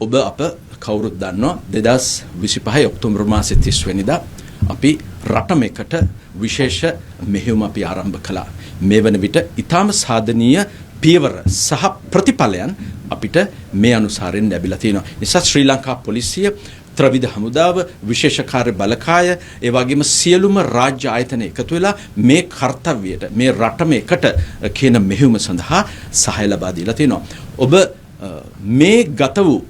ඔබ අප කවුරුත් දන්නවා, 2025 ඔක්තෝබර් මාසේ 30 වෙනිදා අපි රටම එකට විශේෂ මෙහෙයුම අපි ආරම්භ කළා. මේ වන විට ඉතාම සාධනීය පියවර සහ ප්‍රතිඵලයන් අපිට මේ අනුසාරයෙන් ලැබිලා තියෙනවා. නිසා ශ්‍රී ලංකා පොලිසිය, ත්‍රිවිධ හමුදාව, විශේෂ කාර්ය බලකාය, ඒ වගේම සියලුම රාජ්‍ය ආයතන එකතු වෙලා මේ කර්තව්‍යයට, මේ රටම එකට කියන මෙහෙයුම සඳහා සහාය ලබා දීලා තියෙනවා. ඔබ මේ ගත වූ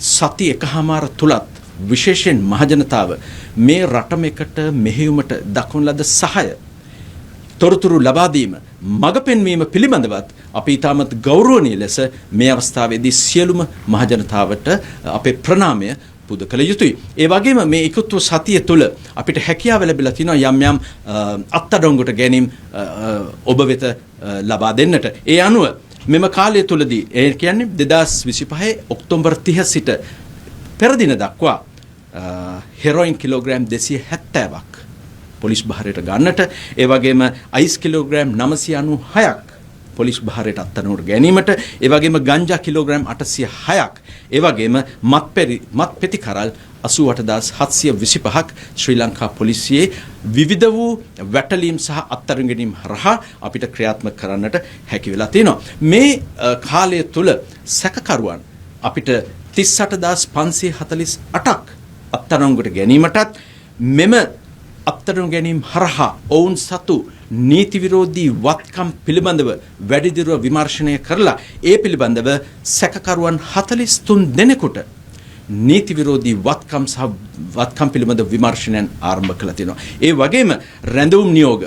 සති එකහමාර තුලත් විශේෂයෙන් මහජනතාව මේ රටම එකට මෙහෙයුමට දක්වන ලද සහාය, තොරතුරු ලබා දීම, මඟ පෙන්වීම පිළිබඳවත් අපි ඉතාමත් ගෞරවනීය ලෙස මේ අවස්ථාවේදී සියලුම මහජනතාවට අපේ ප්‍රණාමය පුද කළ යුතුයි. ඒ වගේම මේ ඉකුත් වූ සතිය තුළ අපිට හැකියාව ලැබිලා තිනවා යම් යම් අත්අඩංගුවට ගැනීම් ඔබ වෙත ලබා දෙන්නට. ඒ අනුව මෙම කාලය තුළදී, ඒ කියන්නේ 2025 ඔක්තෝබර් 30 සිට පෙර දින දක්වා, හෙරොයින් කිලෝග්‍රෑම් 270ක් පොලිස් භාරයට ගන්නට, ඒ වගේම අයිස් කිලෝග්‍රෑම් 996ක් පොලිස් භාරයට අත්අඩංගුවට ගැනීමට, ඒ වගේම ගංජා කිලෝග්‍රෑම් 806ක්, ඒ වගේම මත් පෙති කරල් 88,725ක් ශ්‍රී ලංකා පොලිසියේ විවිධ වූ වැටලීම් සහ අත්අඩංගු ගැනීම් හරහා අපිට ක්‍රියාත්මක කරන්නට හැකි වෙලා තියෙනවා. මේ කාලය තුල සැකකරුවන් අපිට 38,548ක් අත්අඩංගුවට ගැනීමටත්, මෙම අත්අඩංගු ගැනීම හරහා ඔවුන් සතු නීති විරෝධී වත්කම් පිළිබඳව වැඩිදුර විමර්ශනය කරලා, ඒ පිළිබඳව සැකකරුවන් 43 දෙනෙකුට නීති විරෝධී වත්කම් සහ වත්කම් පිළිබඳ විමර්ශනයන් ආරම්භ කළා තියෙනවා. ඒ වගේම රැඳවුම් නියෝග,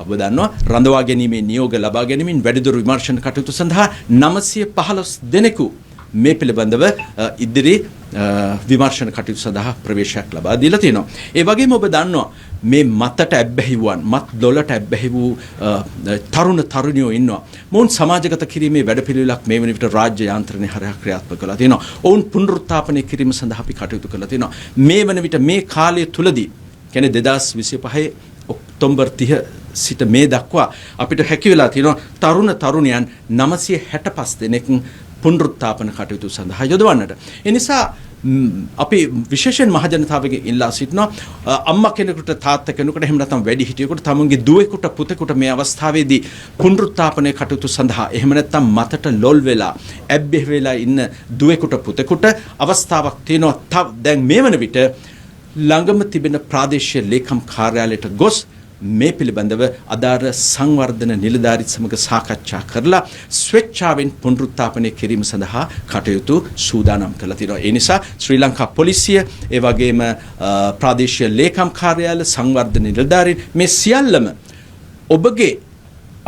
ඔබ දන්නවා, රඳවා ගැනීමේ නියෝග ලබා ගැනීමෙන් වැඩිදුර විමර්ශන කටයුතු සඳහා 915 දෙනෙකු මේ පිළිබඳව ඉදිරි විමර්ශන කටයුතු සඳහා ප්‍රවේශයක් ලබා දීලා තියෙනවා. ඒ වගේම ඔබ දන්නවා මේ මතට ඇබ්බැහි වූවන්, මත් දොලට ඇබ්බැහි වූ තරුණ තරුණියෝ ඉන්නවා. මොවුන් සමාජගත කිරීමේ වැඩපිළිවෙලක් මේ වන විට රාජ්‍ය යාන්ත්‍රණය හරහා ක්‍රියාත්මක කරලා තියෙනවා. ඔවුන් පුනරුත්ථාපනය කිරීම සඳහා අපි කටයුතු කරලා තියෙනවා. මේ වන විට මේ කාලය තුලදී, කියන්නේ 2025 ඔක්තෝබර් 30 සිට මේ දක්වා, අපිට හැකි වෙලා තියෙනවා තරුණ තරුණියන් 965 දෙනෙක් පුනරුත්ථාපන කටයුතු සඳහා යොදවන්නට. ඒ නිසා අපි විශේෂයෙන් මහජනතාවගෙන් ඉල්ලා සිටිනවා, අම්මා කෙනෙකුට, තාත්තා කෙනෙකුට, එහෙම නැත්නම් වැඩිහිටියෙකුට තමුන්ගේ දුවෙකුට, පුතෙකුට මේ අවස්ථාවේදී පුනරුත්ථාපනය කටයුතු සඳහා, එහෙම නැත්නම් මතට ලොල් වෙලා ඇබ්බැහි වෙලා ඉන්න දුවෙකුට, පුතෙකුට අවස්ථාවක් තියෙනවා තව දැන් මේ වන විට ළඟම තිබෙන ප්‍රාදේශීය ලේකම් කාර්යාලයට ගොස් මේ පිළිබඳව අදාළ සංවර්ධන නිලධාරීන් සමග සාකච්ඡා කරලා ස්වේච්ඡාවෙන් පුනරුත්ථාපනය කිරීම සඳහා කටයුතු සූදානම් කරලා තියෙනවා. ඒ නිසා ශ්‍රී ලංකා පොලිසිය, ඒ වගේම ප්‍රාදේශීය ලේකම් කාර්යාල, සංවර්ධන නිලධාරීන් මේ සියල්ලම ඔබගේ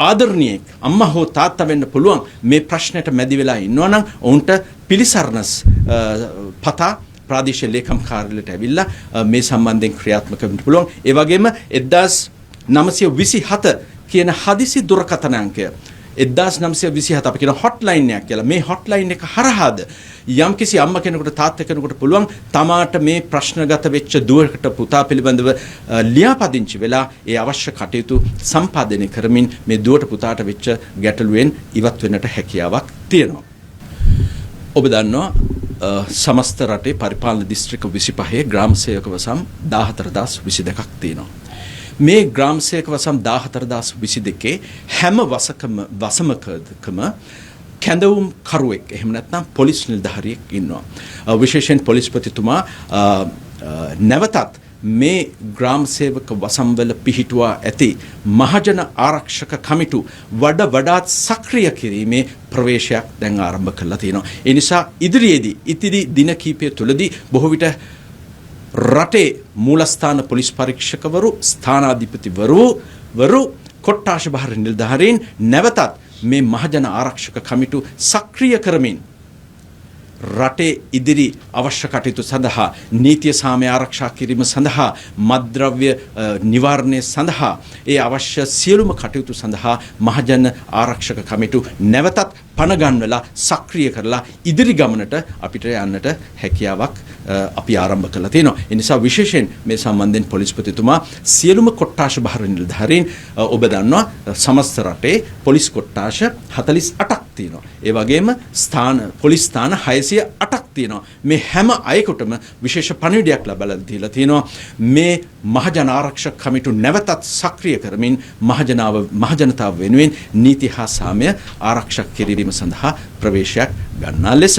ආදරණීයෙක්, අම්මා හෝ තාත්තා වෙන්න පුළුවන්, මේ ප්‍රශ්නයට මැදි වෙලා ඉන්නවා නම් ඔවුන්ට පිළිසරණ පතා ප්‍රාදේශීය ලේකම් කාර්යාලයට ඇවිල්ලා මේ සම්බන්ධයෙන් ක්‍රියාත්මක වෙන්න පුළුවන්. ඒ වගේම 1927 කියන හදිසි දුරකථන අංකය, 1927 අපි කියන හොට්ලයින් එකක් කියලා. මේ හොට්ලයින් එක හරහාද යම්කිසි අම්මා කෙනෙකුට, තාත්තා කෙනෙකුට පුළුවන් තමාට මේ ප්‍රශ්නගත වෙච්ච දුවට, පුතා පිළිබඳව ලියාපදිංචි වෙලා ඒ අවශ්‍ය කටයුතු සම්පාදනය කරමින් මේ දුවට, පුතාට වෙච්ච ගැටලුවෙන් ඉවත් වෙන්නට හැකියාවක් තියෙනවා. ඔබ දන්නවා සමස්ත රටේ පරිපාලන දිස්ත්‍රික්ක 25 ග්‍රාම සේවක වසම් 14,022ක් තියෙනවා. මේ ග්‍රාම සේවක වසම් 14,022 හැම වසමකම කැඳවුම් කරුවෙක්, එහෙම නැත්නම් පොලිස් නිලධාරියෙක් ඉන්නවා. විශේෂයෙන් පොලිස්පතිතුමා අ, අ, නැවතත් මේ ග්‍රාම සේවක වසම්වල පිහිටුවා ඇති මහජන ආරක්ෂක කමිටු වඩ වඩාත් සක්‍රිය කිරීමේ ප්‍රවේශයක් දැන් ආරම්භ කරලා තියෙනවා. ඒ නිසා ඉදිරියේදී, ඉතිරි දින කීපය තුළදී බොහෝ විට රටේ මූලස්ථාන පොලිස් පරීක්ෂකවරු, ස්ථානාධිපතිවරු වරු, කොට්ඨාශ භාර නිලධාරීන් නැවතත් මේ මහජන ආරක්ෂක කමිටු සක්‍රිය කරමින් රටේ ඉදිරි අවශ්‍ය කටයුතු සඳහා, නීතිය සාමය ආරක්ෂා කිරීම සඳහා, මත්ද්‍රව්‍ය නිවාරණය සඳහා, ඒ අවශ්‍ය සියලුම කටයුතු සඳහා මහජන ආරක්ෂක කමිටු නැවතත් පණ ගන්වලා සක්‍රිය කරලා ඉදිරි ගමනට අපිට යන්නට හැකියාවක් අපි ආරම්භ කරලා තියෙනවා. ඒ නිසා විශේෂයෙන් මේ සම්බන්ධයෙන් පොලිස්පතිතුමා සියලුම කොට්ටාශ භාර නිලධාරීන්, ඔබ දන්නවා සමස්ත රටේ පොලිස් කොට්ටාශ 48ක් තියෙනවා. ඒ වගේම ස්ථාන පොලිස් ස්ථාන 608ක් තියෙනවා. මේ හැම අයෙකුටම විශේෂ පණිවිඩයක් ලබා දීලා තියෙනවා. මේ මහජන ආරක්ෂක කමිටු නැවතත් සක්‍රිය කරමින් මහජනතාව වෙනුවෙන් නීති හා සාමය ආරක්ෂා කිරීම සඳහා ප්‍රවේශයක් ගන්නා ලෙස.